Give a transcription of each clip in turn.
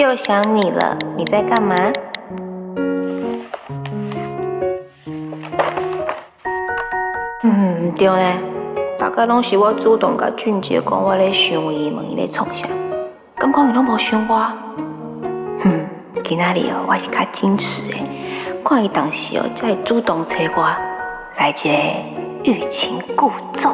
又想你了，你在幹嘛？嗯，對咧，大概攏是我主動共俊傑講我咧想伊，問伊咧創啥，敢講伊攏無想我。哼，今仔日哦，我是較矜持的，看伊當時哦，才會主動揣我，來一個欲擒故縱。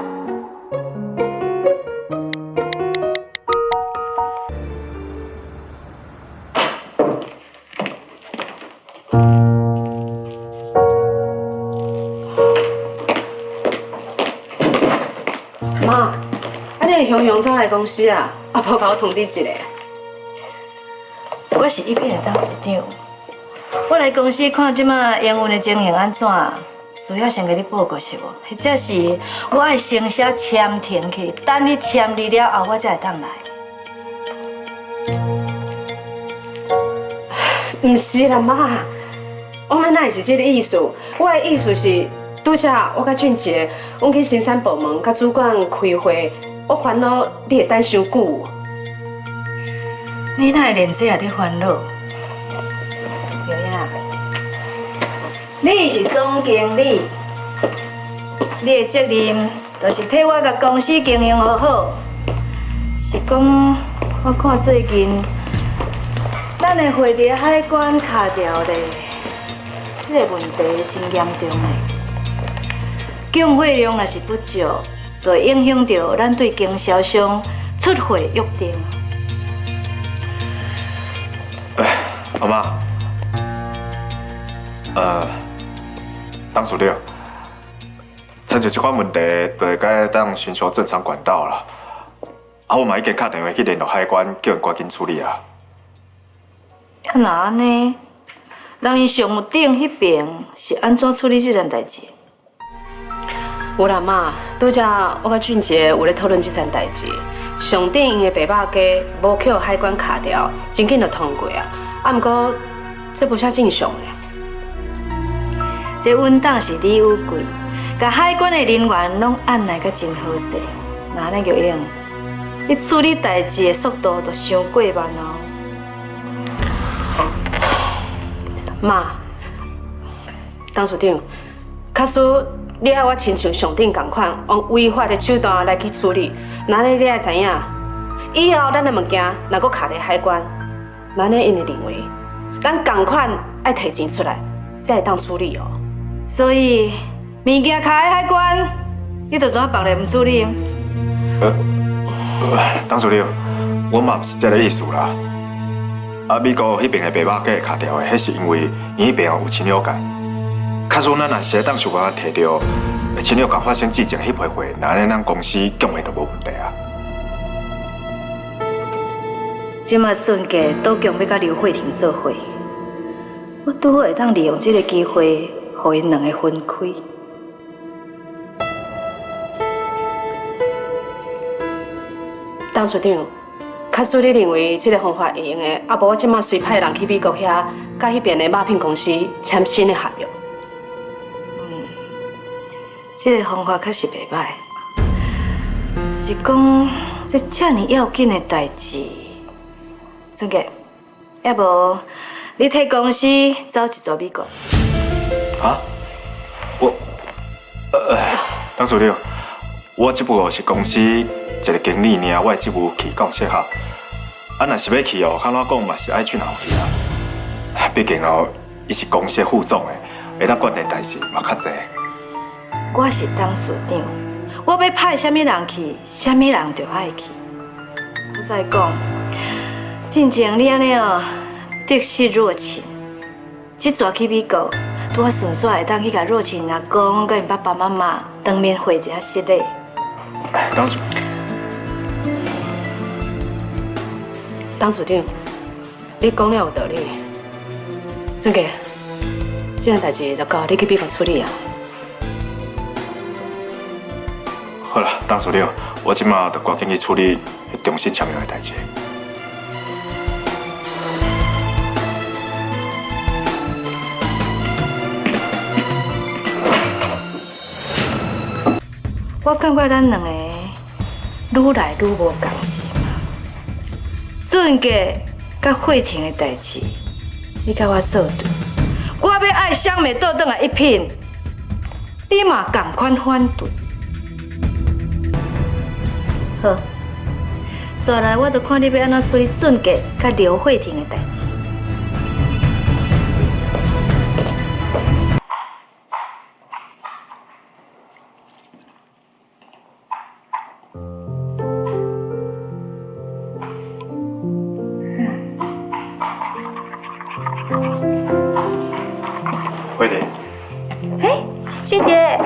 媽，啊你會雄雄走來公司啊？啊，無共我通知一下。我是一邊的董事長，我來公司看這馬營運的情形按怎，需要先共你報告是無？或者是我愛先寫簽呈去，等你簽字了後，我才會當來。毋是啦，媽，我哪會是這个意思？我的意思是，拄才我佮俊傑，阮去生產部門佮主管開會，我煩惱你會等傷久。你哪會連這也咧煩惱？玉英，你是總經理，你的責任就是替我共公司經營好好。是講，我看最近咱的貨佇海關卡著咧，這個問題真嚴重的。供貨量若是不足，就會影響著咱對經銷商出貨約定。阿媽，董事長，親像這款問題，就會該當尋求正常管道啦。啊，我嘛已經敲電話去聯絡海關，叫𪜶趕緊處理啊。啊，若按呢，人𪜶上頂彼爿是按怎處理這件代誌？有啦，媽，拄才我佮俊傑有咧討論這件代誌。上頂𪜶的白肉雞無予海關卡著，真緊就通過啊。啊，毋過這無啥正常的。這阮董是李有貴，共海關的人員攏按捺甲真好勢。若按呢玉英，你處理代誌的速度就傷過慢哦。媽，董事長，假使你愛我親像上頂仝款，用違法的手段來去處理，那呢你愛知影，以後咱的物件若閣卡佇海關，那呢𪜶會認為咱仝款愛提錢出來，才會當處理哦。所以物件卡佇海關，你就怎縛咧毋處理？董事長，我嘛毋是這个意思啦。啊，美國彼爿的白肉雞卡著的，彼是因為𪜶彼爿有侵略界。假使咱若是會當想辦法提著侵略共發生之前彼批貨，那按呢咱公司供貨就無問題啊。這馬俊傑倒強欲佮劉慧婷做伙，我拄好會當利用這个機會，予𪜶兩个分開。董事長，假使你認為這个方法會用的，啊無我這馬隨派人去美國遐，佮彼爿的肉品公司簽新的合約。這个方法確實袂䆀，是講這遮爾要緊的代誌，俊傑，抑無你替公司走一逝美國？啊？我，董事長，我只不過是公司一个經理爾，我的職務去敢有適合？啊，若是欲去哦，按怎講嘛是愛俊豪去啊。畢竟哦，伊是公司的副總的，會當管的代誌嘛較濟。我是董事長，我欲派啥物人去，啥物人就愛去。我再講，進前你按呢哦，得失若琴，這逝去美國，拄仔順紲會當去共若琴阿公佮𪜶爸爸媽媽當面會一下失禮。董事，董事長，你講了有道理。俊傑，這件代誌就交你去美國處理啊。好啦，董事長，我這馬就趕緊去處理重新簽約的代誌。我感覺咱兩個愈來愈無仝心啊。俊傑佮佮慧婷的代誌，你佮我做對，我欲愛雙妹倒轉來一品，你嘛仝款反對。好，紲來我就看你欲按怎處理俊傑佮劉慧婷的代誌。慧婷。哎，俊傑，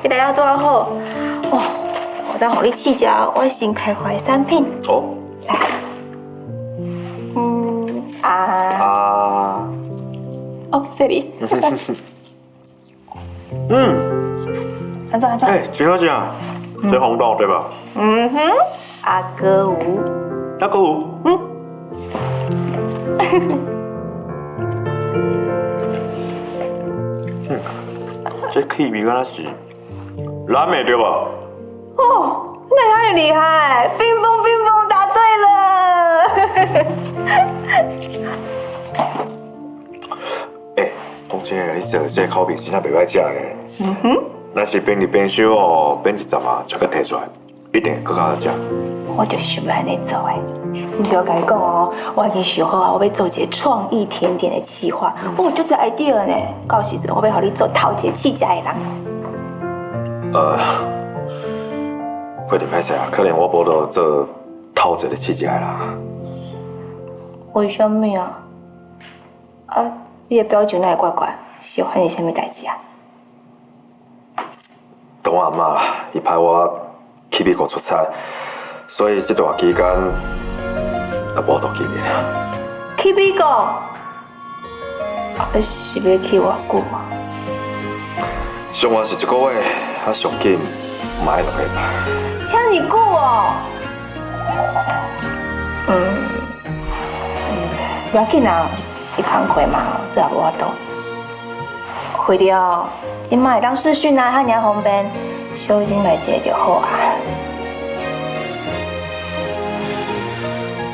你來了拄仔好。哦，我當予你試食我新開發的產品。哦。來。嗯啊。啊。哦，這裡。嗯。按怎按怎？哎，真好食，這紅豆對吧？嗯哼，阿哥有。阿哥有。嗯。嗯，這氣味敢若是藍莓對吧？哦，那哪裡厲害？冰峰冰峰答對了。欸，講真的，你做這口味真正袂歹食呢。嗯哼。若是冰佇冰箱哦，冰一陣啊，才閣提出來，一定會閣較好食。我就是想欲按呢做的。真是我共你講哦，我已經想好啊，我欲做一个創意甜點的企劃。哦，就是 idea 呢。到時陣我欲予你做頭一个試食的人。慧婷歹勢啊，可能我無得做頭一个試食的人。為啥物啊？啊，你的表情哪會怪怪？是發生啥物代誌啊？當我阿嬤伊派我去美國出差，所以這段期間都無得見面。去美國？啊，是欲去偌久啊？上晚是一個月，啊，上緊嘛愛兩禮拜。遐爾久哦？嗯，不要緊啊，是工課嘛，這也無法度。回了，這擺會當視訊啊，遐爾方便，小忍耐一下就好啊。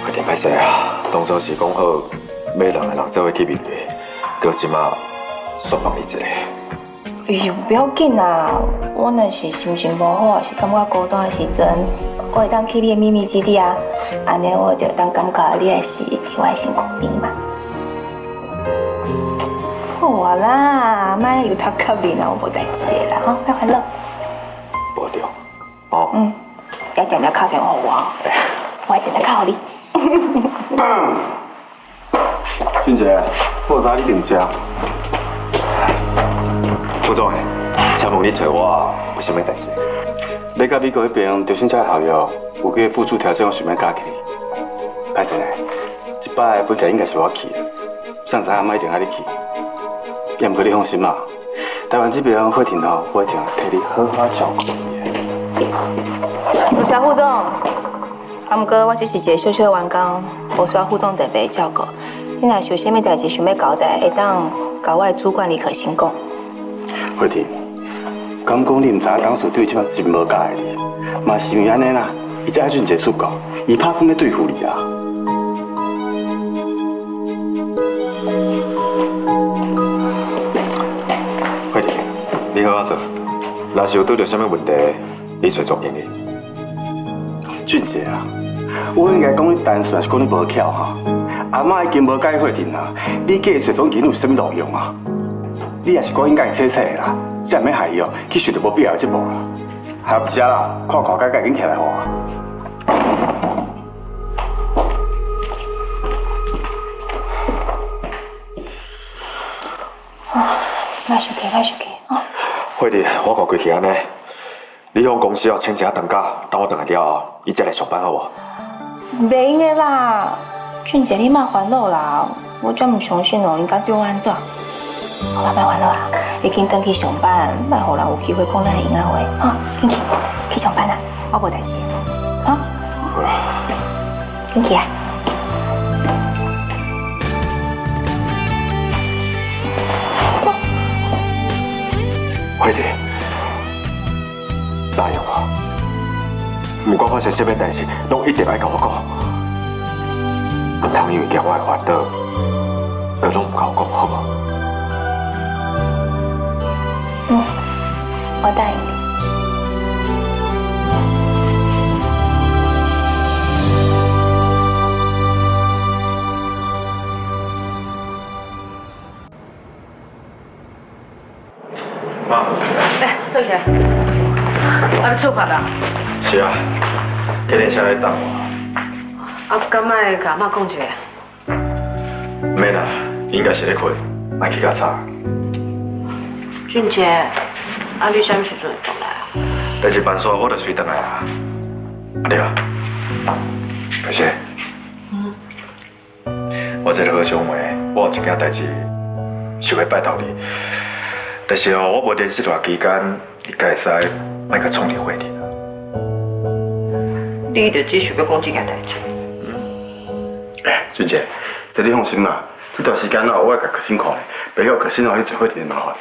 慧婷歹勢啊，當初是講好欲兩個人做伙去面對，閣這擺煞放你一個。哎喲，不要緊啊！我若是心情無好，抑是感覺孤單的時陣，我會當去你的秘密基地啊，按呢我就會當感覺你也是佇我的身軀邊嘛。好啊啦，莫油頭革面啊，我無代誌的啦，吼，莫煩惱。無對，哦。嗯，也定定敲電話予我，我會定定敲予你。俊傑，我知你佇遮。副總，請問你找我有啥物代誌？欲佮美國彼邊招新車合約，有幾个附屬條件，我想欲加起。歹勢呢，這擺本來應該是我去的，上次阿媽一定愛你去。也毋過你放心啦，台灣這邊慧婷吼，我一定替你好好照顧伊的。多謝副總。啊，毋過我只是一个小小的員工，無需要副總特別照顧。你若是有啥物代誌想欲交代，會當共我的主管李可欣講。慧婷，敢講你毋知影董事長這擺真無佮意你，嘛是因為按呢啦，伊才愛俊傑出國，伊拍算欲對付你啊。慧婷，你好好做，若是有拄著啥物問題，你揣總經理。俊傑啊，我應該講你單純，還是講你無巧哈？阿嬤已經無佮意慧婷啊，你叫伊揣總經理有啥物路用啊？你也是講應該會切切的啦，才毋免害伊哦，去受著無必要的折磨啦。還不食啦，看看改改，緊起來予我。啊，莫生氣，莫生氣啊！慧婷，我看規氣按呢，你向公司哦請一下長假，等我轉來了後，你再來上班好無？袂用的啦，俊傑，你莫煩惱啦，我才毋相信哦，𪜶敢對我按怎？好啦，莫煩惱啦，你緊轉去上班，莫予人有機會講咱的閒仔話，哈，緊去，去上班啦，我無代誌，哈。好啦，緊去啊！慧婷，答應我，毋管發生啥物代誌，攏一定愛共我講。毋通因为惊我会烦恼，就拢毋共我讲，好无？嗯，我答应你。妈，来，坐起来。啊，你出发啦？是啊，计程车咧等我。啊，敢爱共阿嬷讲一下？免啦，应该是咧睏，莫去共吵。俊杰，啊，你啥物时阵会转来啊？代志办煞，我就随转来啊。啊对啊，可是，我这个好相话，我有一件代志想欲拜托你，但是哦，我无伫这段期间，你敢会使莫共创你伙阵啊？你就只想欲讲这件代志？哎，俊杰，这你放心啦，这段时间哦，我会共可心看咧，别予可心哦去做伙阵的麻烦啦。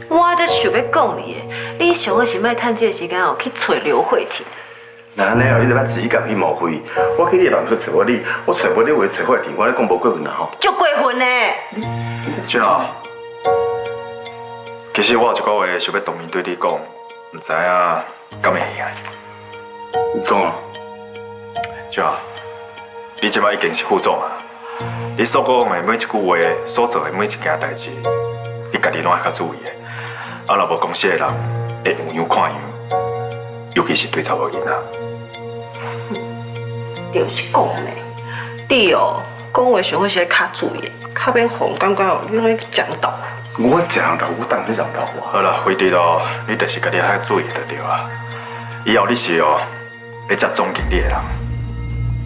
我才想欲讲你的，你上好是莫趁这个时间哦去揣刘慧婷。那按呢哦，你著捌自己家去冒费，我去你的办公室揣无你，我揣无你话揣慧婷，我咧讲无过分啦吼。足过分呢！俊啊，其实我有一寡话想欲当面对你讲，毋知影敢会用。你讲啊。俊啊，你这摆已经是副总啊，你所讲的每一句话，所做的每一件代志，你家己拢爱较注意的。啊，若无公司的人会有样看样，尤其是对查某囡仔。就是讲呢，你哦讲话上好是爱较注意，较免予人感觉哦你拢咧食人豆腐。我食人豆腐，我当然食人豆腐啊。好啦，辉弟咯，你就是家己较注意就对啊。以后你是哦，咧接总经理的人，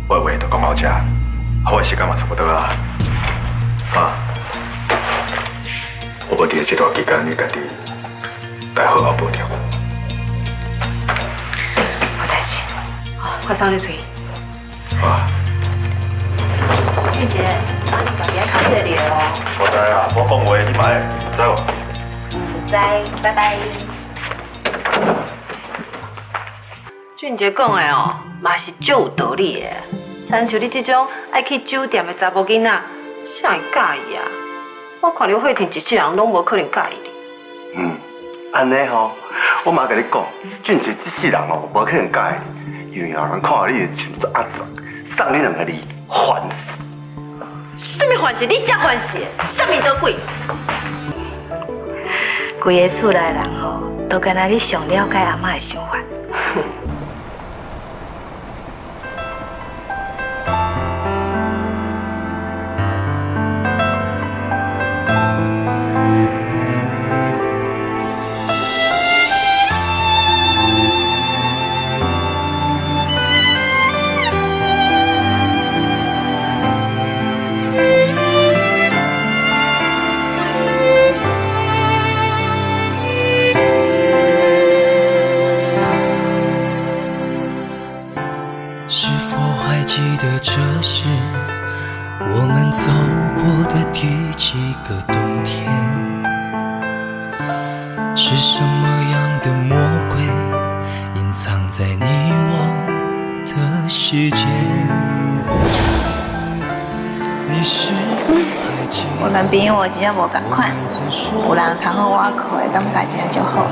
我的话就讲到这，啊，我的时间嘛差不多啊。啊，我无伫这段期间，你家己爱好好保重。无代志，我送你出去。好。俊杰，啊你家己爱较细腻哦。我知啊，我讲话你嘛会知无？知，拜拜。俊杰讲的哦，嘛是足有道理的。亲像你这种爱去酒店的查某囡仔，谁会佮意啊？我看刘慧婷一世人拢无可能佮意你。嗯，按呢吼，我嘛共你讲，俊杰这世人哦，无可能佮意你，因为哦，人看到你会想做阿杂，送你两个字，烦死。啥物烦死？你才烦死！啥物都鬼？规个厝内人吼，都敢若你上了解阿嬷的想法。是否还记得这是我们走过的第几个冬天？是什么样的魔鬼隐藏在你我的世界？你是否还记得？我男朋友真正无仝款，有人牵好我裤的感觉真正足好。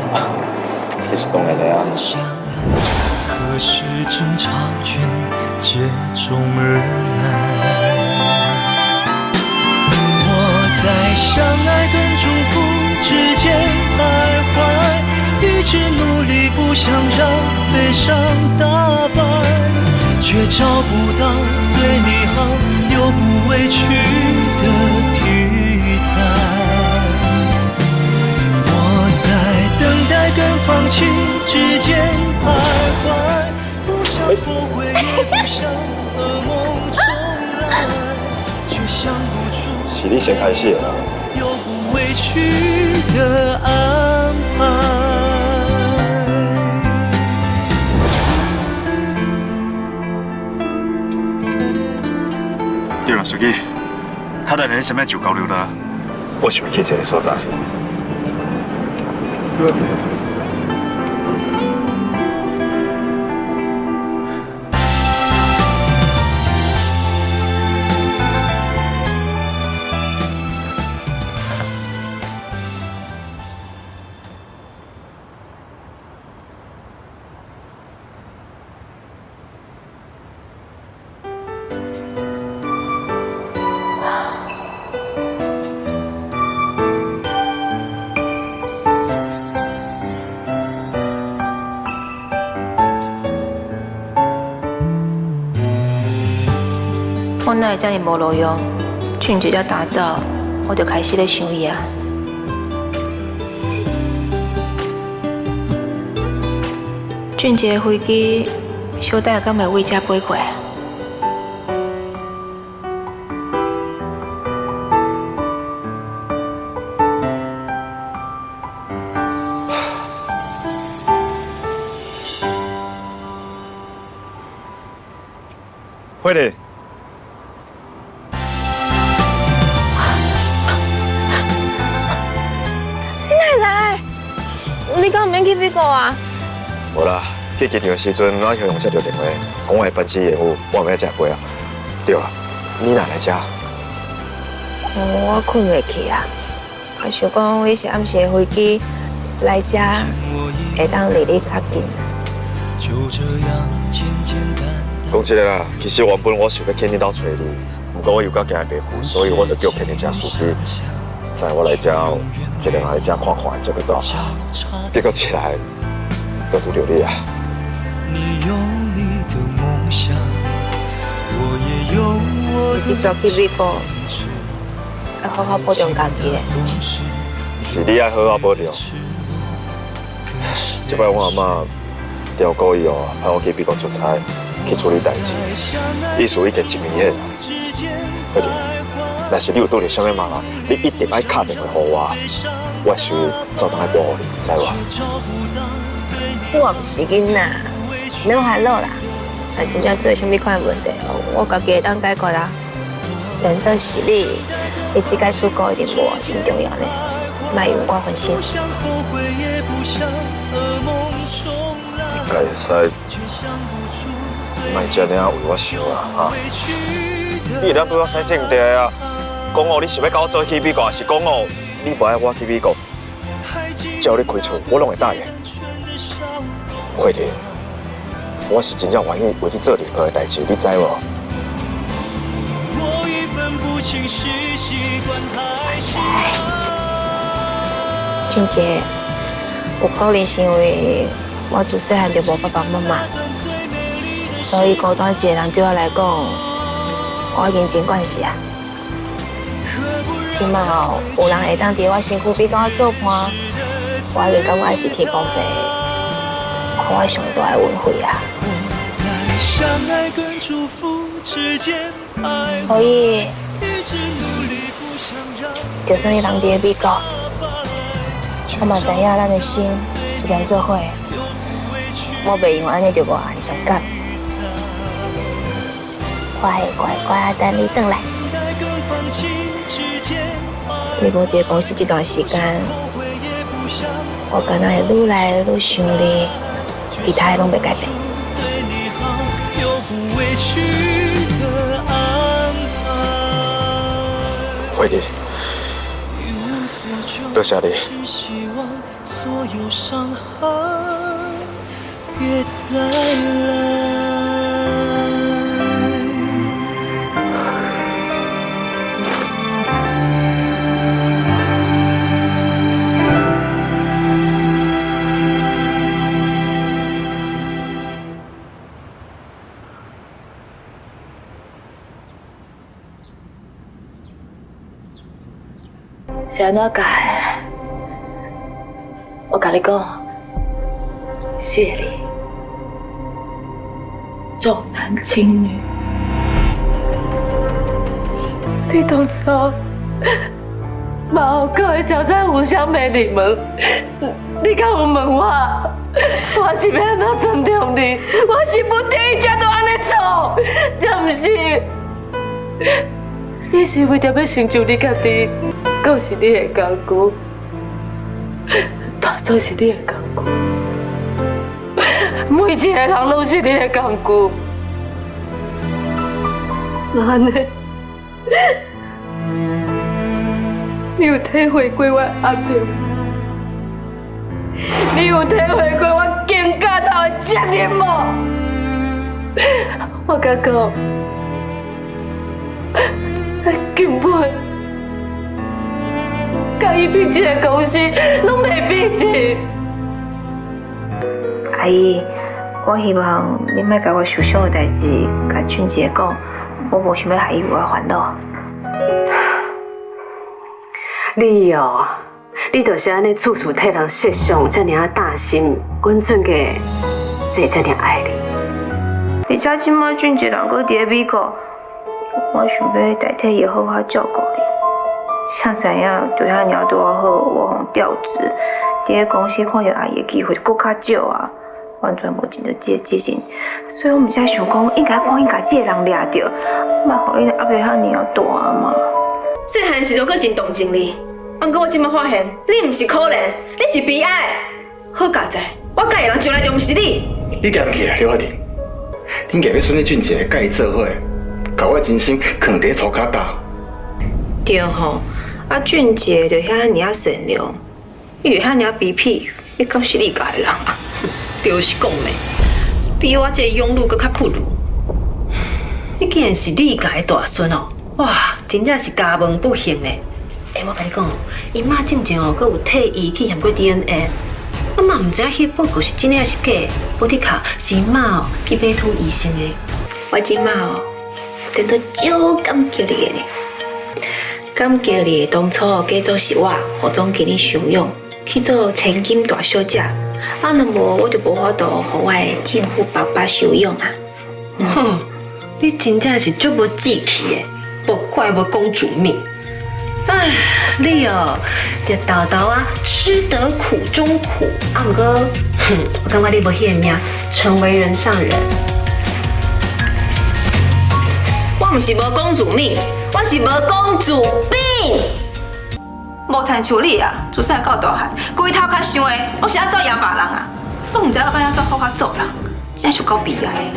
这是当然的啊。可是争吵却接踵而来。我在相爱跟祝福之间徘徊，一直努力不想让悲伤打败，却找不到对你好又不委屈的题材。我在等待跟放弃之间徘徊，不想后悔，也不想噩梦重来，却想不出是你先开始的啦。又不委屈的安排。对了，书记，较咱咧啥物就交流啦？我想欲去一个所在。我哪會遮爾無路用？俊傑才打走，我就開始咧想伊啊。俊傑的飛機小等下敢會為遮飛過？慧玲。你哪會來？你敢毋免去美國啊？無啦，去機場的時陣，我去用接著電話，講我的班機延誤，我毋免食粿啊。對啦，你哪來遮？我睏袂去啊！啊，想講你是暗時的飛機來遮，會當離你較近。講真的啦，其實原本我想欲去恁兜揣你，毋過我又較驚白付，所以我就叫牽一隻司機載我來遮，一個人來遮看看，才閣走。結果一來就拄著你啊！你這去美國，愛好好保重家己咧。是你愛好好保重。這擺我阿嬤調過以後，派我去美國出差，去處理代誌，意思已經真明顯。慧玲，若是你有拄著啥物麻煩，你一定愛敲電話予我，我會隨走轉來保護你，知無？我毋是囡仔，免煩惱啦。若真正拄著啥物款的問題哦，我家己會當解決啊。輪到是你，你這擺出國任務真重要呢，莫用我分心。應該會使，莫這爾為我想啊，哈！你會當對我使性地啊，講哦，你是欲佮我做伙去美國，還是講哦，你無愛我去美國？只要你開喙，我攏會答應。慧玲，我是真正願意為你做任何的代誌，你知無？俊傑，有可能是因為我自細漢就無爸爸媽媽，所以孤單一個人對我來講，我已經真慣勢啊。這擺哦，有人會當佇我身軀邊佮我做伴，我已經感覺是天公伯予我上大的恩惠啊。所以，就算你人佇咧美國，我嘛知影咱的心是連做伙的，我袂因為按呢就無安全感。我會乖乖仔等你轉來。你無佇公司這段時間，我敢若會愈來愈想你，其他的攏袂改變。慧玲，多謝你。是按怎改？我共你講，謝禮重男輕女。你當初嘛有各位小三互相袂入門，你敢有問我？我是欲按怎尊重你？我是不得已才都按呢做，這毋是？你是為著欲成就你家己，閣是你的工具，大做是你的工具，每一個人攏是你的工具。那按呢？你有體會過我的壓力？你有體會過我肩胛頭的責任無？我感覺根本佮伊比這个公司攏袂比一。阿姨，我希望你莫共我受傷的代誌，共俊傑講，我無想欲害伊有的煩惱。你哦，你就是按呢處處替人設想，遮爾仔擔心，阮俊傑才會遮爾愛你。而且這擺俊傑人閣佇咧美國，我想欲代替伊好好照顧你。誰知影就遐爾拄仔好，我予調職，佇咧公司看著阿姨的機會閣較少啊，完全無盡著這個責任，所以我毋才想講，應該趕緊共這個人掠著，莫予你壓力遐爾仔大嘛。細漢時陣閣真同情你，毋過我這擺發現，你毋是可憐，你是悲哀。好佳哉，我佮意的人從來就毋是你。你嫌棄啊，劉慧婷？恁家欲選你俊傑佮伊做伙，共我真心囥佇塗跤踏。對吼，啊俊傑就遐爾仔善良，伊就遐爾卑鄙，伊敢是你佮意的人啊？就是講咩，比我這個養女閣較不如。你竟然是你家的大孫哦！哇，真正是家門不幸的。欸，我共你講，伊媽進前哦，閣有替伊去驗過 DNA，我嘛毋知影彼報告是真的抑是假的。無的確是伊媽哦去買通醫生的。我這擺哦，真的足感激你的呢，感激你當初假做是我，予總經理收養，去做千金大小姐。啊，若無我就無法度予我的政府爸爸收養啊。哼，你真正是足無志氣的，無怪無公主命。唉，你哦，就沓沓仔吃得苦中苦，啊，毋過，哼，我感覺你無彼個命，成為人上人。我毋是無公主命，我是無公主病。無親像你啊，自細到大漢，規頭殼想的，攏是按怎贏別人啊，攏毋知影欲按怎好好做人，真是有夠悲哀。